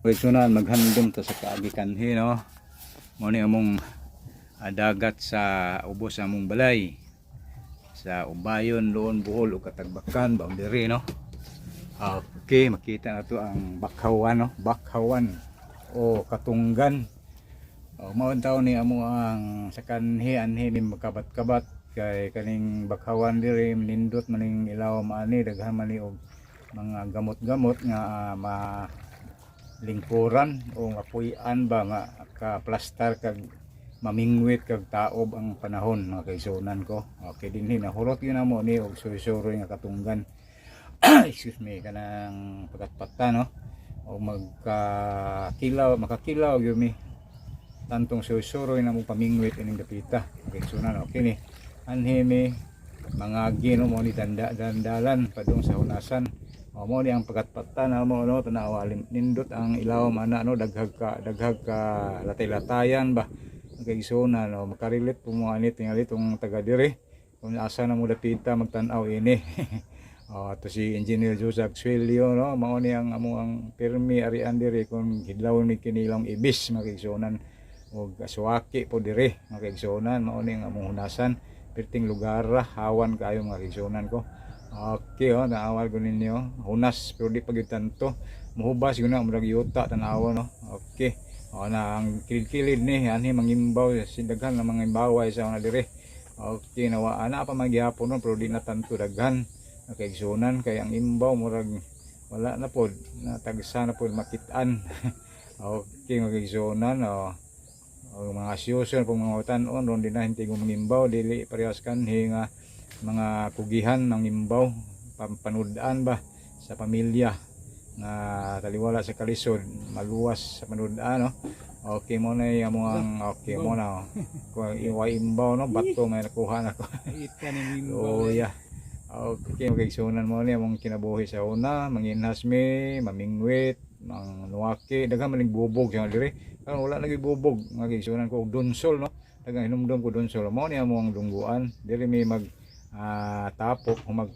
Kaigsuonan, maghandom ta sa kaagi kanhi, no. Mao ni among dagat sa ubos sa among balay. Sa Ubayon, Loon, Bohol ug Katagbakan boundary, no. Okay, makita na to ang Bakhawan, no. Bakhawan o Katunggan. O mao taon ni amo ang sa kanhi, anhi ni makabat-kabat kay kaning bakhawan diri, nindot maning ilawom ani, daghan man ni og mga gamot-gamot nga ma lingkuran o mapuy-an ba nga ka-plastar kag mamingwit kag taob ang panahon, mga kaigsuonan ko. Okay, dinhi nahurot yun mo ni og suroy-suroy nga katunggan. Excuse me, kanang pagkatpata, no, o magkakilaw, makakilaw gyud mi tantong suroy-suroy na mo pamingwit ining dapita, mga kaigsuonan. Okay ni anhi mi mga no mo ni danda dandalan padung sa hunasan. O mo ni ang pagkatpata na mo, no. Tanawa, nindot ang ilawom ana, no, daghag ka latay-latayan ba, mga kaigsuonan, no. Makarelate po mo ani tingali tong taga diri kung asa na mo dapita magtan-aw ini. Oh, ato si Engineer Joseph Suelio, no, mao ni ang amo ang pirmi arian diri kung hidlaw ni kinilang ibis, mga kaigsuonan, og suwaki po diri, mga kaigsuonan. Mao ni ang among hunasan, perting lugar ra, hawan kaayo, mga kaigsuonan ko. Okay, oh, naawal ko ninyo. Hunas pero di pa gyud tanto. Muhubas gyud na, murag yuta, tan-awa, no. Okay. Oh, na ang kilid-kilid ni anhi mangimbaw, sindaghan ng mga imbaway sa una diri. Okay, nawa ana pa man gihapon, no, pero di na tanto daghan. Kaigsuonan, kay ang imbaw murag wala na pod, natagsa na pod makit-an. Okay, mga kaigsuonan, oh. O mga siyuson pong mga tanon ron di na hinti gumimbaw, dili parehas kanhi nga mga kugihan ng imbaw pampanudaan ba sa pamilya nga taliwala sa kalisod maluwas sa panudaan, no. Okay mo na yung among, okay mo na, oh. Kung iwa imbaw, no, bato may nakuha na ko. Ita ni mimbaw. Oh yeah. Okay, kaigsuonan, mo ni among kinabuhi sa una, manginhas mi, mamingwit, mang nuwaki, daghan man ning bubog sa diri. Karon wala na gyud bubog, mga kaigsuonan ko, og donsol, no. Daghang hinumdom ko donsol. Mao ni among dungguan. Diri mi mag tapok o mag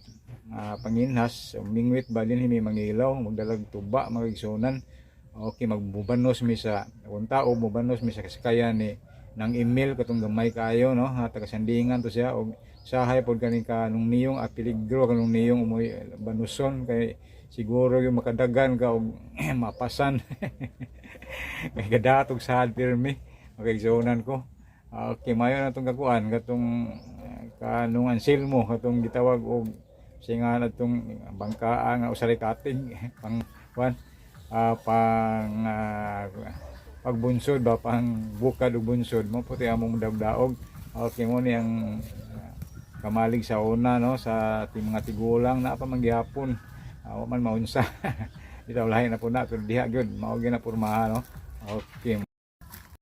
panginhas, o mingwit ba, dinhi mi mangilaw, magdalag tuba, mga kaigsuonan. Okay, magbubanos mi sa kung tao, mubanos mi sa kasakayan ni nang email katong gamay kaayo, no, ha, taga sandingan to siya, og sahay pod kaning kanung niyong apiligro kanung niyong umoy banuson kay siguro yung makadagan ka og mapasan kay gadatog sa pirmi, okay zonan ko. Okay, mayo na tong kakuan katong kanung Anselmo katong gitawag og singa na tong bangkaa nga usa kating pang kuan, pang pagbunsod ba, pang bukad ug bunsod mo puti among dagdaog. Okay, mo ni ang kamalig sa una, no, sa ating mga tigulang na pa man gihapon. Wa man maunsa, bitaw lahi na po na, pero diha gyud mao gyud na pormaha, no. Okay.